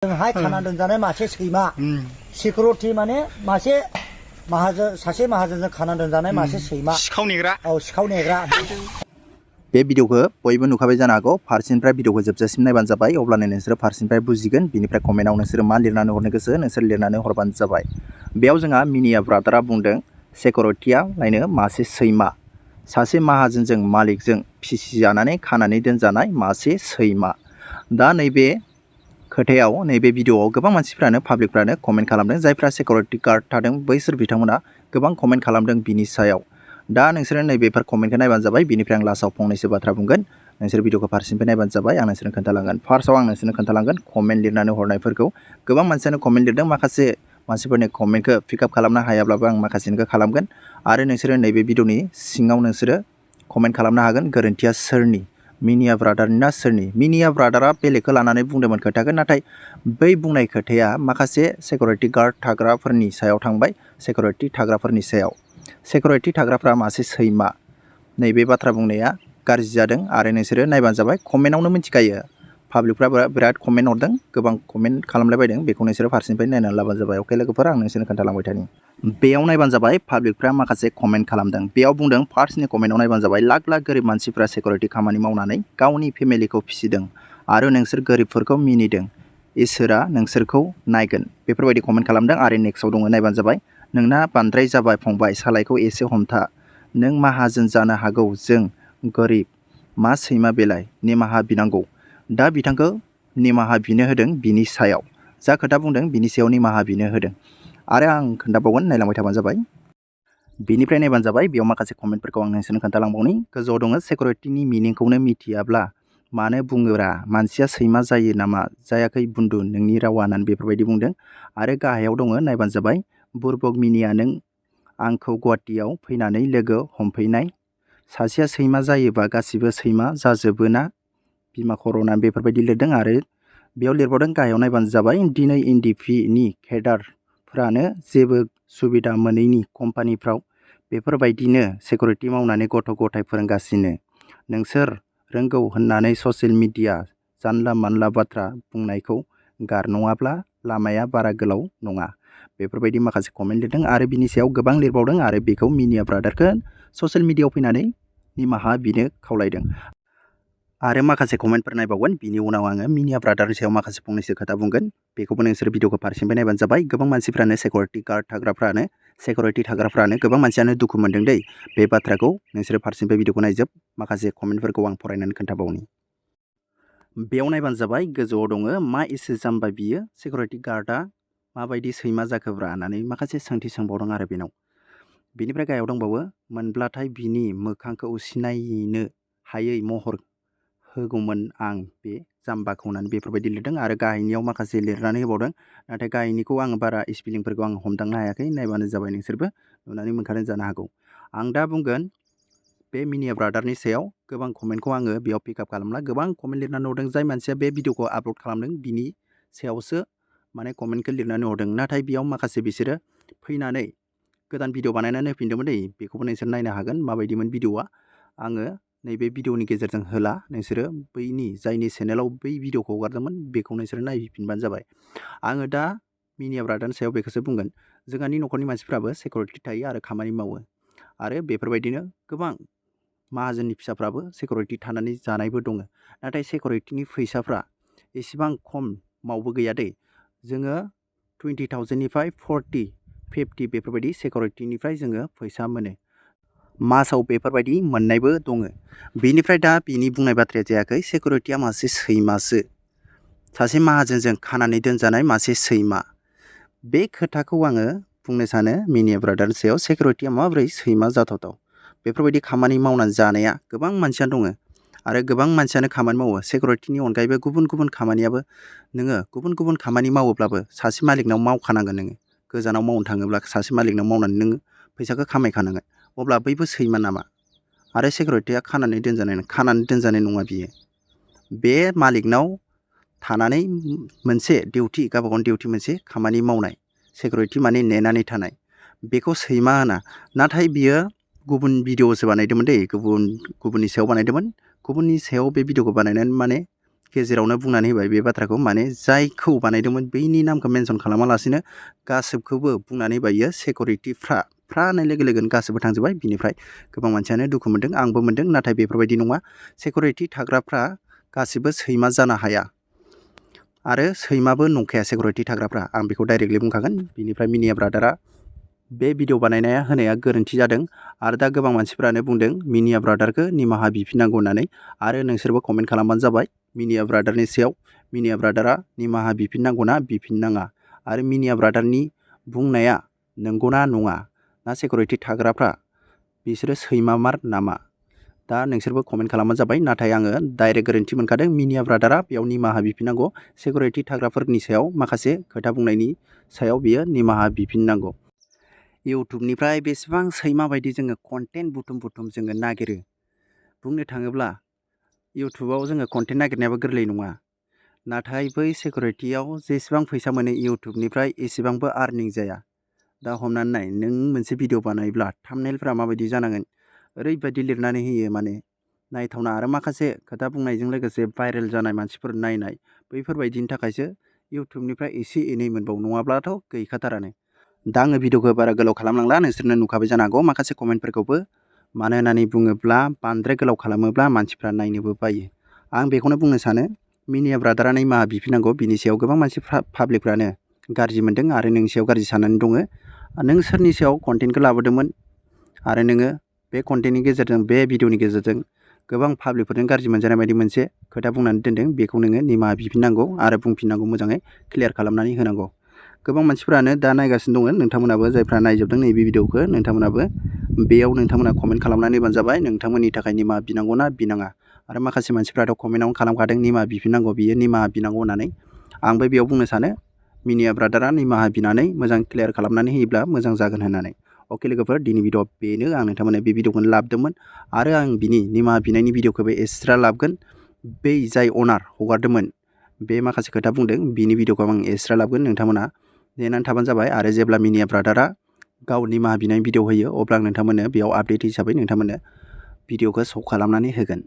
जोंहाय खाना दोनजानाय मासे सैमा सिकिउरिटि माने मासे माहाजोन सासे माहाजोनजों खाना दोनजानाय मासे सैमा सिखाव नेग्रा सिखाव नेग्रा बे भिडिअखौ बयबो नुखाबाय जानो हागौ फारसेनिफ्राय भिडिअखौ जोबजासिम नायबानो जाबाय अब्लानो नोंसोरो फारसेनिफ्राय बुजिगोन बिनिफ्राय कमेन्टआव नोंसोरो मा लिरनानै हरनो गोसो नोंसोर लिरनानै हरबानो जाबाय। बेयाव जोंहा मिनिया ब्रादारा बुंदों सिकिउरिटिया लायनो मासे सैमा सासे माहाजोनजों मालिकजों फिसिजानानै खानानै दोनजानाय मासे सैमा। दा नैबे खोथायाव नैबे भिडिअआव गोबां मानसिफ्रानो पाब्लिकफ्रानो कमेन्ट खालामदों जायफ्रा सिकिउरिटि गार्ड थादों बैसोर बिथांमोना गोबां कमेन्ट खालामदों बिनि सायाव। दा नोंसोरो नैबेफोर कमेन्टखौ नायबानो जाबाय बिनिफ्राय आं लास्टआव फंनैसो बाथ्रा बुंगोन नोंसोर भिडिअखौ फारसेनिफ्राय नायबानो जाबाय आं नोंसोरनो खोन्थालांगोन। फार्स्टआव आं नोंसोरनो खोन्थालांगोन कमेन्ट लिरनानै हरनायफोरखौ गोबां मानसियानो कमेन्ट लिरदों माखासे मानसिफोरनि कमेन्टखौ पिकआप खालामनो हायाब्लाबो आं माखासेनिखौ खालामगोन आरो नोंसोरो नैबे भिडिअनि सिङाव नोंसोरो कमेन्ट खालामनो हागोन गोरोन्थिया सोरनि मिनिया ब्रादारनि ना सोरनि। मिनिया ब्रादारा बेलेगखौ लानानै बुंदोंमोन खोथाखौ नाथाय बै बुंनाय खोथाया माखासे सिकिउरिटि गार्ड थाग्राफोरनि सायाव थांबाय सिकिउरिटि थाग्राफोरनि सायाव। सिकिउरिटि थाग्राफ्रा मासे सैमा नैबे बाथ्रा बुंनाया गाज्रि जादों आरो नोंसोरो नायबानो जाबाय कमेन्टआवनो मिथिखायो पाब्लिकफ्रा बिराद कमेन्ट हरदों गोबां कमेन्ट खालामलायबायदों बेखौ नोंसोरो फारसेनिफ्राय नायनानै लाबानो जाबाय। अके लोगोफोर आं नोंसोरनो खोन्थालांबाय थानि बेयाव नायबानो जाबाय पाब्लिकफ्रा माखासे कमेन्ट खालामदों बेयाव बुंदों फार्स्टनि कमेन्टआव नायबानो जाबाय लाख लाख गोरिब मानसिफ्रा सिकिउरिटि खामानि मावनानै गावनि फेमिलिखौ फिसिदों आरो नोंसोर गोरिबफोरखौ मिनिदों इसोरा नोंसोरखौ नायगोन बेफोरबायदि कमेन्ट खालामदों। आरो नेक्स्टआव दङ नायबानो जाबाय नोंना बांद्राय जाबाय फंबाय सालायखौ एसे हमथा नों माहाजोन जानो हागौ जों गोरिब मा सैमा बेलाय निमाहा बिनांगौ। दा बिथांखौ निमाहा बिनो होदों बिनि सायाव जा खोथा बुंदों बिनि सायाव निमाहा बिनो होदों आरो आं खोन्थाबावगोन नायलांबाय थाबानो जाबाय। बिनिफ्राय नायबानो जाबाय बेयाव माखासे कमेन्टफोरखौ आं नोंसोरनो खोन्थालांबावनि गोजौआव दङ सिकिउरिटिनि मिनिंखौनो मिथियाब्ला मानो बुङोरा मानसिया सैमा जायो नामा जायाखै बुन्दु नोंनि रावा होननानै बेफोरबायदि बुंदों। आरो गाहायाव दङ नायबानो जाबाय बुरबक मिनिया नों आंखौ गुवाहाटियाव फैनानै लोगो हमफैनाय सासेया सैमा जायोबा गासिबो सैमा जाजोबो ना बिमा कर'ना बेफोरबायदि लिरदों। आरो बेयाव लिरबावदों गाहायाव नायबानो जाबाय दिनै एनडिपिनि केडारफ्रानो जेबो सुबिदा मोनैनि कम्पानिफ्राव बेफोरबायदिनो सिकिउरिटि मावनानै गथ' गथाय फोरोंगासिनो नोंसोर रोंगौ होननानै ससियेल मिडिया जानला मानला बाथ्रा बुंनायखौ गार नङाब्ला लामाया बारा गोलाव नङा बेफोरबायदि माखासे कमेन्ट लिरदों आरो बिनि सायाव गोबां लिरबावदों आरो बेखौ मिनिया ब्रादारखौ ससियेल मिडियायाव फैनानै निमाहा बिनो खावलायदों। आरो माखासे कमेन्टफोर नायबावगोन बिनि उनाव आङो मिनिया ब्रादारनि सायाव माखासे फंनैसो खोथा बुंगोन बेखौबो नोंसोर भिडिअखौ फारसेनिफ्राय नायबानो जाबाय। गोबां मानसिफ्रानो सिकिउरिटि गार्ड थाग्राफ्रानो सिकिउरिटि थाग्राफ्रानो गोबां मानसियानो दुखु मोनदों दै बे बाथ्राखौ नोंसोरो फारसेनिफ्राय भिडिअखौ नायजोब माखासे कमेन्टफोरखौ आं फरायनानै खोन्थाबावनि। बेयाव नायबानो जाबाय गोजौआव दङ मा एसे जाम्बा बियो सिकिउरिटि गार्डआ माबायदि सैमा जाखोब्रा होननानै माखासे सोंथि सोंबावदों आरो बेनाव। बिनिफ्राय गाहायाव दंबावो मोनब्लाथाय बिनि मोखांखौ सिनायनो हायै महर होगौमोन आं बे जाम्बाखौ होननानै बेफोरबायदि लिरदों। आरो गाहायनियाव माखासे लिरनानै होबावदों नाथाय गाहायनिखौ आं बारा स्पेलिंफोरखौ आं हमदांनो हायाखै नायबानो जाबाय नोंसोरबो नुनानै मोनखादों जानो हागौ। आं दा बुंगोन बे मिनिया ब्रादारनि सायाव गोबां कमेन्टखौ आङो बेयाव पिकआप खालामला गोबां कमेन्ट लिरनानै हरदों जाय मानसिया बे भिडिअखौ आपल'ड खालामदों बिनि सायावसो माने कमेन्टखौ लिरनानै हरदों नाथाय बेयाव माखासे बिसोरो फैनानै गोदान भिडिअ बानायनानै होफिनदोंमोन दै बेखौबो नोंसोर नायनो हागोन माबायदिमोन भिडिअआ आङो नैबे भिडिअनि गेजेरजों होला नोंसोरो बैनि जायनि चेनेलाव बै भिडिअखौ हगारदोंमोन बेखौ नोंसोरो नायफिनबानो जाबाय। आङो दा मिनिया ब्रादारनि सायाव बेखौसो बुंगोन जोंहानि न'खरनि मानसिफ्राबो सिकिउरिटि थायो आरो खामानि मावो आरो बेफोरबायदिनो गोबां माहाजोननि फिसाफ्राबो सिकिउरिटि थानानै जानायबो दङ नाथाय सिकिउरिटिनि फैसाफ्रा एसेबां खम मावबो गैया दै जोङो 20,000निफ्राय 40-50 बेफोरबायदि सिकिउरिटिनिफ्राय जोङो फैसा मोनो मासाव बेफोरबायदि मोननायबो दङ। बेनिफ्राय दा बिनि बुंनाय बाथ्राया जायाखै सिकिउरिटिया मासे सैमासो सासे माहाजोनजों खानानै दोनजानाय मासे सैमा बे खोथाखौ आङो बुंनो सानो मिनिया ब्रादारनि सायाव सिकिउरिटिया माबोरै सैमा जाथावथाव बेफोरबायदि खामानि मावनानै जानाया गोबां मानसियानो दङ आरो गोबां मानसियानो खामानि मावो सिकिउरिटिनि अनगायैबो गुबुन गुबुन खामानियाबो नोङो गुबुन गुबुन खामानि मावोब्लाबो सासे मालिकनाव मावखानांगोन नोङो गोजानाव मावनो थाङोब्ला सासे मालिकनाव मावनानै नोङो फैसाखौ खामायखानांगोन अब्ला बैबो सैमा नामा आरो सिकिउरिटिया खानानै दोनजानाय नङा बियो बे मालिकनाव थानानै मोनसे डिउटि गावबा गावनि डिउटि मोनसे खामानि मावनाय सिकिउरिटि माने नेनानै थानाय बेखौ सैमा होना नाथाय बियो गुबुन भिडिअसो बानायदोंमोन दै गुबुननि सायाव बानायदोंमोन गुबुननि सायाव बे भिडिअखौ बानायनानै माने गेजेरावनो बुंनानै होबाय बे बाथ्राखौ माने जायखौ बानायदोंमोन बैनि नामखौ मेनसन खालामालासिनो गासिबखौबो बुंनानै होबाय इयो सिकिउरिटिफ्रा होननाय लोगो लोगोनो गासिबो थांजोब्बाय। बिनिफ्राय गोबां मानसियानो दुखु मोनदों, आंबो मोनदों। नाथाय बेफोरबायदि नङा, सिकिउरिटि थाग्राफ्रा गासिबो सैमा जानो हाया आरो सैमाबो नंखाया सिकिउरिटि थाग्राफ्रा, आं बेखौ डाइरेक्टलि बुंखागोन। बिनिफ्राय मिनिया ब्रादारा बे भिडिअ होनाया गोरोन्थि जादों आरो दा गोबां मानसिफ्रानो बुंदों मिनिया ब्रादारखौ निमाहा बिफिननांगौ होननानै, आरो नोंसोरबो कमेन्ट खालामबानो जाबाय मिनिया ब्रादारनि सायाव। मिनिया ब्रादारा निमाहा बिफिननांगौना बिफिननाङा, आरो मिनिया ब्रादारनि बुंनाया नंगौना नङा, ना सिकिउरिटि थाग्राफ्रा बिसोरो सैमामार नामा? दा नोंसोरबो कमेन्ट खालामबानो जाबाय। नाथाय आङो डाइरेक्ट गोरोन्थि मोनखादों। मिनिया ब्रादारा बेयाव निमाहा बिफिननांगौ, सिकिउरिटि थाग्राफोरनि सायाव माखासे खोथा बुंनायनि सायाव बियो निमाहा बिफिननांगौ। इउटुबनिफ्राय बेसेबां सैमा बायदि जोङो कन्टेन्ट बुथुम जोङो नागिरो। बुंनो थाङोब्ला इउटुबाव जोङो कन्टेन्ट नागिरनायाबो गोरलै नङा, नाथाय बै सिकिउरिटियाव जेसेबां फैसा मोनो इउटुबनिफ्राय एसेबांबो आर्निं जाया। दा हमनानै नाय, नों मोनसे भिडिअ बानायोब्ला थाम्बनेलफ्रा माबायदि जानांगोन, ओरैबायदि लिरनानै होयो माने नायथावना, आरो माखासे खोथा बुंनायजों लोगोसे भाइरेल जानाय मानसिफोर नायनाय, बैफोरबायदिनि थाखायसो इउटुबनिफ्राय एसे एनै मोनबावो, नङाब्लाथ' गैखाथारानो। दा आङो भिडिअखौ बारा गोलाव खालामलांला, नोंसोरनो नुखाबाय जानो हागौ माखासे कमेन्टफोरखौबो। मानो होननानै बुङोब्ला बांद्राय गोलाव खालामोब्ला मानसिफ्रा नायनोबो बायो। आं बेखौनो बुंनो सानो, मिनिया ब्रादारा निमाहा बिफिननांगौ। बिनि सायाव गोबां मानसि पाब्लिकफ्रानो गाज्रि मोनदों आरो नोंनि सायाव गाज्रि साननानै दङ। नों सोरनि सायाव कन्टेन्टखौ लाबोदोंमोन, आरो नोङो बे कन्टेन्टनि गेजेरजों, बे भिडिअनि गेजेरजों गोबां पाब्लिकफोरजों गाज्रि मोनजानाय बायदि मोनसे खोथा बुंनानै दोनदों, बेखौ नोङो निमाहा बिफिननांगौ आरो बुंफिननांगौ, मोजाङै क्लियार खालामनानै होनांगौ। गोबां मानसिफ्रानो दा नायगासिनो दङ, नोंथांमोनाबो जायफ्रा नायजोबदों नैबे भिडिअखौ, नोंथांमोनाबो बेयाव नोंथांमोना कमेन्ट खालामनानै होबानो जाबाय नोंथांमोननि थाखाय निमाहा बिनांगौना बिनाङा। आरो माखासे मानसिफ्राथ' कमेन्टआवनो खालामखादों निमाहा बिफिननांगौ, बियो निमाहा बिनांगौ होननानै। आंबो बेयाव बुंनो सानो मिनिया ब्रादारा निमाहा बिनानै मोजां क्लियार खालामनानै होयोब्ला मोजां जागोन होननानै। अके लोगोफोर, दिनै भिडिअ बेनो, आं नोंथांमोननो बे भिडिअखौनो लाबोदोंमोन, आरो आं बिनि निमाहा बिनायनि भिडिअखौबो एक्सट्रा लाबोगोन। बै जाय अनार हगारदोंमोन, बे माखासे खोथा बुंदों, बिनि भिडिअखौ आं एक्सट्रा लाबोगोन, नोंथांमोना नेनानै थाबानो जाबाय। आरो जेब्ला मिनिया ब्रादारा गाव निमाहा बिनायनि भिडिअ होयो, अब्ला आं नोंथांमोननो बेयाव आपडेट हिसाबै नोंथांमोननो भिडिअखौ श' खालामनानै होगोन।